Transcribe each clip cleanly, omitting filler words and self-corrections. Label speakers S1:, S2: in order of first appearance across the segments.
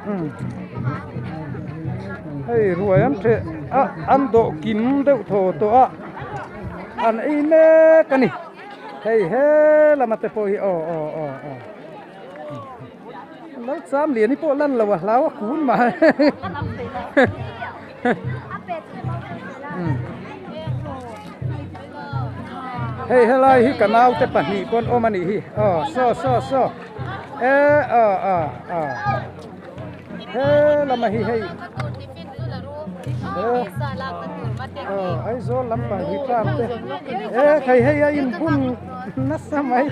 S1: Umm hei ruai an ṭheh a an dawh kim deuh thaw tawh a an ei mek a ni hei he lama te pawh hi aw aw aw aw lo cham lian hi pawh lan lo a hlau a kun mah hei helai hi ka naute pahnih pawn awm a nih hi aw saw saw saw e aw aw aw he lama hi hei aw Aizawl lampang hi tlang te e thei hei a inbun nasa mai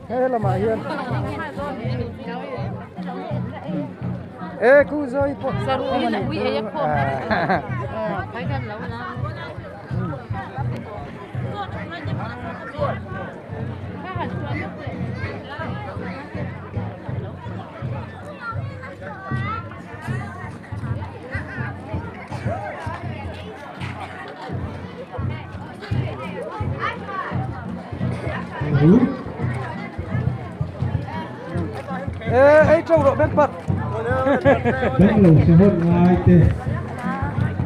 S1: he lamah hian. E ku zoi pawh awm a nih chu E ei teuh rawh bek pat.
S2: Damlo se hawn ngai te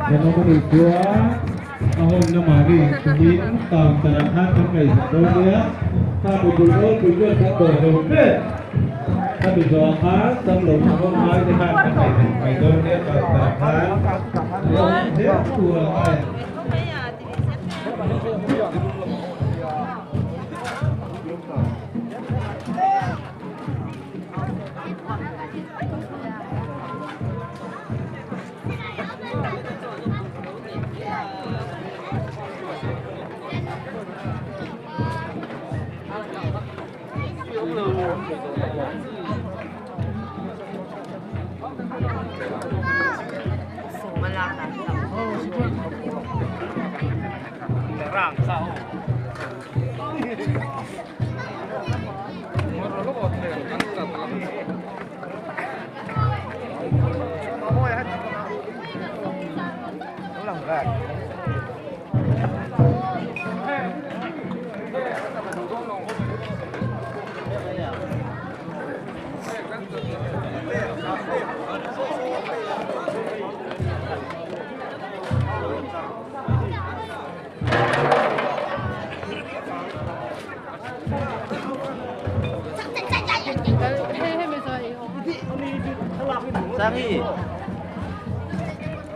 S2: kan awm a nih chuan a hawnna mahni inchungin counter ah khan kan ngaihsak dawn nia. Kha mi bul nawlpui chuan kan dawr lo mek. Khami zawh ah khan damlo se hawn ngai te khan kan ngaihsak mai dawn nia counter ah khan. Awm hle tur a ngai.